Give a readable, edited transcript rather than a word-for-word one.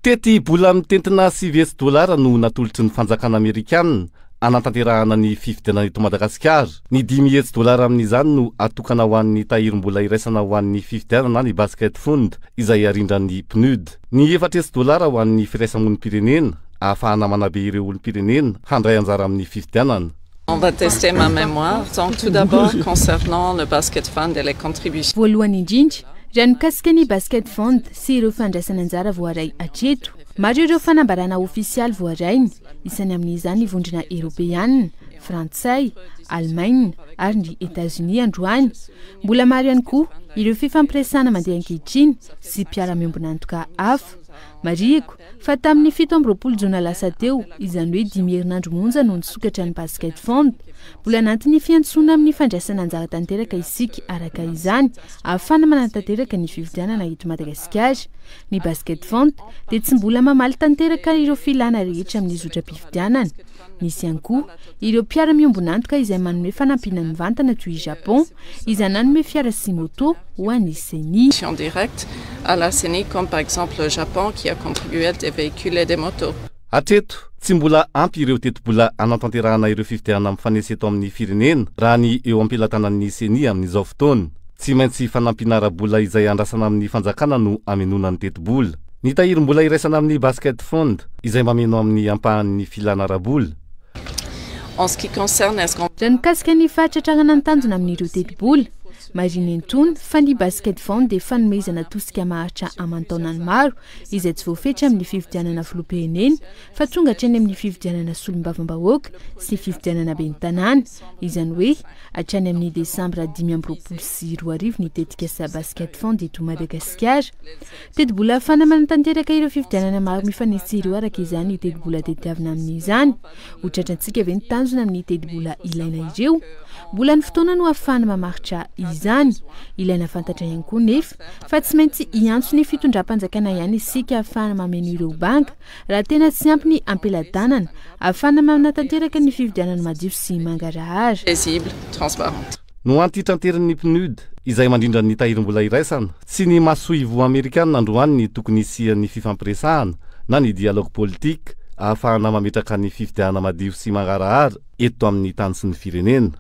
Tetibola mitentina 900 dolara no natolotry ny fanjakana amerikanina anatanterahana ny fifidianana eto Madagasikara. Ny 500 dolara amin'izany no atokana ho an'ny tahirim-bola iraisana ho an'ny fifidianana ny Basket Fund izay arindran'ny PNUD. Ny 400 dolara ho an'ny firaisamonim-pirenena ahafahana manabe ireo olom-pirenena handray anjara amin'ny fifidianana. On va tester ma mémoire. Donc, tout d'abord, concernant le Basket Fund et les contributions. Voalohany indrindra, raha mikasika ny Basket Fund sy ireo fandraisana anjara voaray hatreto. Maro ireo fanambarana ofisialy voarainy, isany amin'izany ny Vondrona Eoropeanina, Frantsay, Alemaina ary ny Etazonia androany. Mbola maro ihany koa ireo fifampiresahana mandeha ankehitriny sy mpiara-miombon'antoka hafa. Marihiko fa tamin'ny 27 jona lasa teo, izany hoe 5 herinandro monja no nisokatra ny Basket Fund. Mbola anatin'ny fiantsoana amin'ny fandraisana anjara tanteraka isika araka izany, ahafahana manatanteraka ny fifidianana eto Madagasikara. Ny Basket Fund dia tsy mbola mamaly tanteraka ireo filana rehetra amin'ny zotram-pifidianana. Misy ihany koa ireo mpiara-miombon'antoka izay manome fanampiana mivantana toy i Japon, izay nanome fiara sy moto ho an'ny CENI. Direct à la CENI, comme par exemple le Japon qui a contribué des véhicules et des motos. Hatreto, tsy mbola ampy ireo tetibola anatanterahana ireo fifidianana mifanesy eto amin'ny firenena raha ny eo am-pelatanan'ny CENI amin'izao fotoana. Tsy maintsy fanampiana ara-bola izay andrasana amin'ny fanjakana no amenoana ny tetibola. Ny tahirim-bola iraisana amin'ny Basket Fund izay mameno amin'ny ampahan'ny filana ara-bola. En ce qui concerne est-ce qu'on Raha mikasika ny fahatratrarana ny tanjona amin'ireo tetibola, marihina itony fa ny Basket Fund dia fanomezana tosika maharitra aman-taonany maro izay tsy voafetra amin'ny fifidianana filoham-pirenena fa tonga hatrany amin'ny fifidianana solombavambahoaka sy fifidianana ben'ny tanàna, izany hoe hatrany amin'ny desambra 2025 ny tetikasa Basket Fund eto Madagasikara. Tetibola ahafahana manatanteraka ireo fifidianana maro mifanesy ireo araka izany ny tetibola tadiavina amin'izany. Ho tratrantsika ve ny tanjona amin'ny tetibola ilaina ireo? Mbola ny fotoana no ahafahana mamaritra izany. Ilaina fantatra ihany koa nefa fa tsy maintsy hiantso ny fitondram-panjakana ihany isika ahafahana mameno ireo banga raha tena tsy ampy ny ampelatanana ahafahana manatanteraka ny fifidianana madio sy mangarahara. Paisible, transparente. No antitranterin'ny PNUD izay mandrindra ny tahirim-bola iraisana sy ny masoivoho amerikanina androany ny tokony hisian'ny fifampiresahana na ny dialogue politique ahafahana mametraka ny fifidianana madio sy mangarahara eto amin'ny tany sy ny firenena.